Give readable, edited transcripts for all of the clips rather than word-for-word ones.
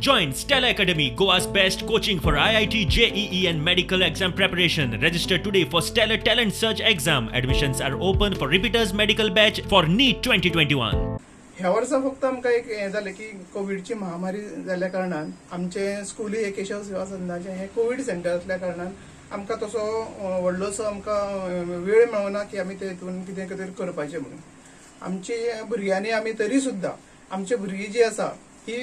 Join Stellar Academy, Goa's best coaching for IIT, JEE and medical exam preparation. Register today for Stellar Talent Search exam. Admissions are open for repeaters medical batch for NEET 2021. ह्या वर्सा फक्त आमकां एक हें जालें की कोविडची महामारी जाल्ल्या कारणान आमचे स्कुली एक केशव सेवा सदनाचें हें कोवीड सेंटर आसल्या कारणान आमकां तसो व्हडलोसो आमकां वेळ मेळना की आमी तेतून कितें कितें करपाचें म्हणून. आमची भुरग्यांनी आमी तरी सुद्दां आमची भुरगीं जी आसा ही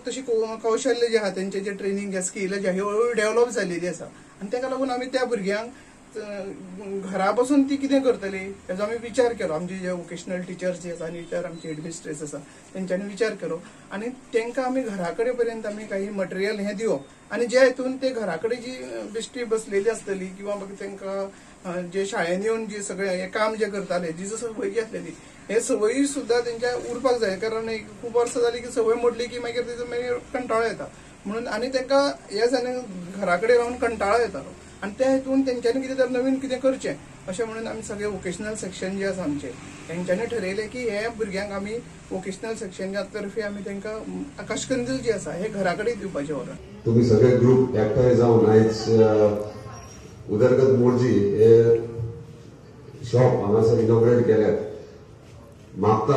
तशी कौशल्य जे आहा तेंचे जे ट्रेनिंग जे स्कील जे हळूहळू डेव्हलप जाल्लेली आसा आनी ताका लागून आमी त्या भुरग्यांक घरा बसून ती कितें करतली हेजो आमी विचार केलो. आमचे जे वोकेशनल टिचर्स जे आसा आनी इतर आमचे हेडमिस्ट्रेस आसा तेंच्यांनी विचार केलो आनी तांकां आमी घरा कडेन पर्यंत आमी काही मटेरियल हें दिवप आनी जे हितून ते घरा कडेन जी बेश्टी बसलेली आसतली किंवा मागीर तांकां जे शाळेन येवन जे सगळे हें काम जे करताले जी संवय जी आसलेली हे संवयी सुद्दां तेंच्या उरपाक जाय, कारण एक खूब वर्सां जाली की संवय मोडली की मागीर तेजो मागीर कंटाळो येता म्हणून आनी तांकां हे जालें घरा कडेन रावन कंटाळो येतालो आनी त्या हितून तेंच्यांनी कितें तर नवीन कितें करचें अशें म्हणून आमी सगळे वोकेशनल सेक्शन जे आसा आमचें तेंच्यांनी ठरयलें की हे भुरग्यांक आमी वोकेशनल सेक्शना तर्फे आमी तांकां आकाशकंदील जे आसा हे घरा कडेन दिवपाचें व्हरून. तुमी सगळे ग्रूप एकठांय जावन आयज उदरगत मोर्जी हे शॉप हांगासर इनॉग्रेट केल्यात. मागता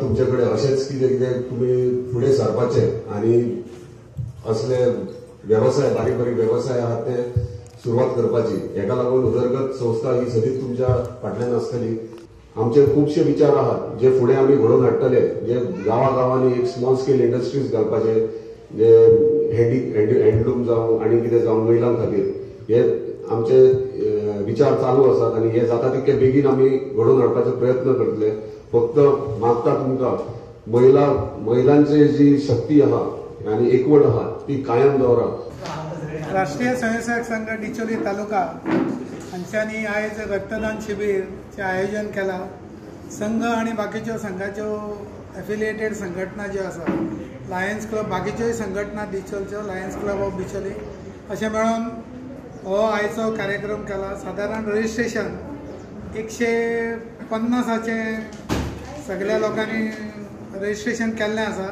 तुमचे कडेन अशेंच कितें कितें तुमी फुडें सरपाचें आनी असले वेवसाय बारीक बारीक वेवसाय आहात ते सुरवात करपाची. हेका लागून उदरगत संस्था ही सदींच तुमच्या फाटल्यान आसतली. आमचे खुबशे विचार आहात जे फुडें आमी घडोवन हाडटले, जे गांवागांवांनी एक स्मॉल स्केल इंडस्ट्रीज घालपाचे, जे हँडलूम जावं आनी कितें जावं महिलां खातीर हे आमचे विचार चालू आसात आनी हे जाता तितके बेगीन आमी घडोवन हाडपाचो प्रयत्न करतले. फक्त मागता तुमकां महिलांची जी शक्ती आहा आनी एकवट आहा ती कायम दवरा. राष्ट्रीय स्वयंसेवक संघ डिचोली तालुका हांच्यांनी आयज रक्तदान शिबीरचें आयोजन केलां. संघ आनी बाकीच्यो संघाच्यो एफिलिएटेड संघटना ज्यो आसा, लायन्स क्लब, बाकीच्योय संघटना डिचोलच्यो, लायन्स क्लब ऑफ बिचोली अशें मेळून हो आयचो कार्यक्रम केला. सादारण रजिस्ट्रेशन 150 सगळ्या लोकांनी रजिस्ट्रेशन केल्लें आसा.